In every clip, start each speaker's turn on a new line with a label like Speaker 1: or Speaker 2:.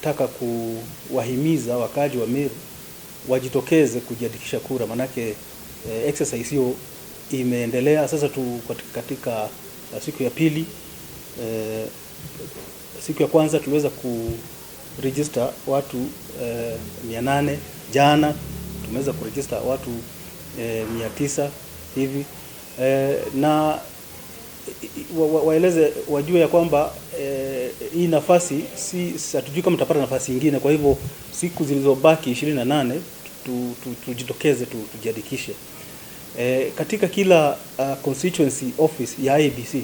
Speaker 1: Nataka kuwahimiza wakaaji wa Meru wajitokeze kujiandikisha kura, manake exercise hiyo imeendelea sasa tu katika siku ya pili. Siku ya kwanza tuliweza kuregister watu 800. Jana tumeweza kuregister watu 900 hivi, na waeleze wajue ya kwamba hii nafasi si hatujui kama tutapata nafasi nyingine. Kwa hivyo siku zilizobaki 28 tujitokeze tujiandikishe. Katika kila constituency office ya IEBC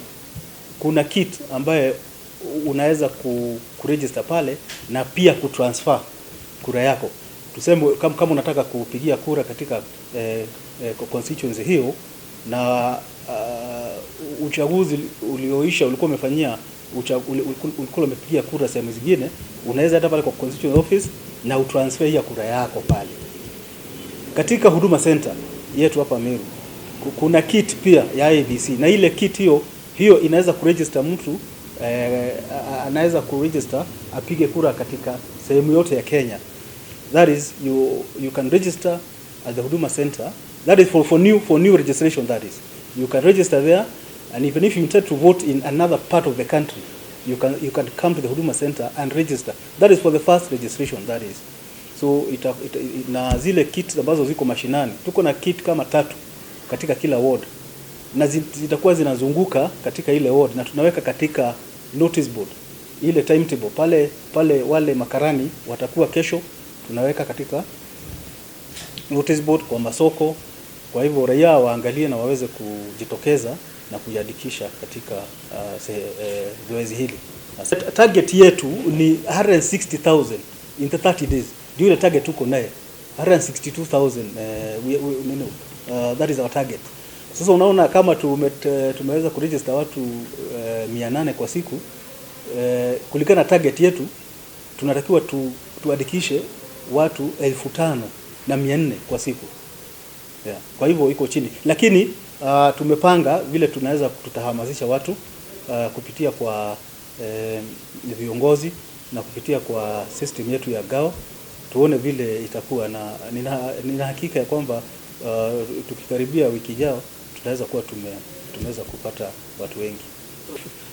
Speaker 1: kuna kit ambaye unaweza kuregister pale na pia kutransfer kura yako. Tuseme kama unataka kupigia kura katika constituency hiyo na uchaguzi ulioisha ulikuwa umefanyia ulikuwa umepigia kura sehemu zingine, unaweza hata pale kwa constituency office na utransfer ya kura yako pale. Katika Huduma Center yetu hapa Meru kuna kit pia ya IEBC, na ile kit hiyo hiyo inaweza kuregister mtu, anaweza kuregister apige kura katika sehemu yote ya Kenya. That is, you can register at the Huduma Center. That is for new registration, that is. You can register there, and even if you intend to vote in another part of the country, you can come to the Huduma Center and register. That is for the first registration, that is. So na zile kit ambazo ziko mashinani, tuko na kit kama tatu katika kila ward na zitakuwa zinazunguka katika ile ward, na tunaweka katika notice board ile timetable pale pale, wale makarani watakuwa kesho, tunaweka katika notice board kwa masoko. Kwa hivyo raia waangalie na waweze kujitokeza na kujiandikisha katika zoezi hili. Target yetu ni 160,000 in the 30 days. Ndio ile target tuko naye, 162,000, that is our target. Sasa unaona kama tumeweza kuregister watu 800 kwa siku, kulingana na target yetu tunatakiwa tuandikishe watu 5,400 kwa siku. Yeah. Kwa hivyo iko chini, lakini tumepanga vile tunaweza tutahamasisha watu kupitia kwa viongozi na kupitia kwa system yetu ya GAO, tuone vile itakuwa, na nina hakika ya kwamba tukikaribia wiki ijao tutaweza kuwa tumeweza kupata watu wengi.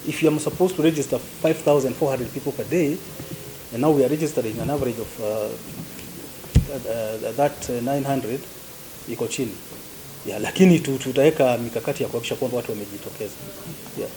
Speaker 1: If you are supposed to register 5400 people per day, and now we are registering an average of that 900, iko chini, yeah, lakini tutaweka mikakati ya kuhakikisha kwamba watu wamejitokeza, yeah.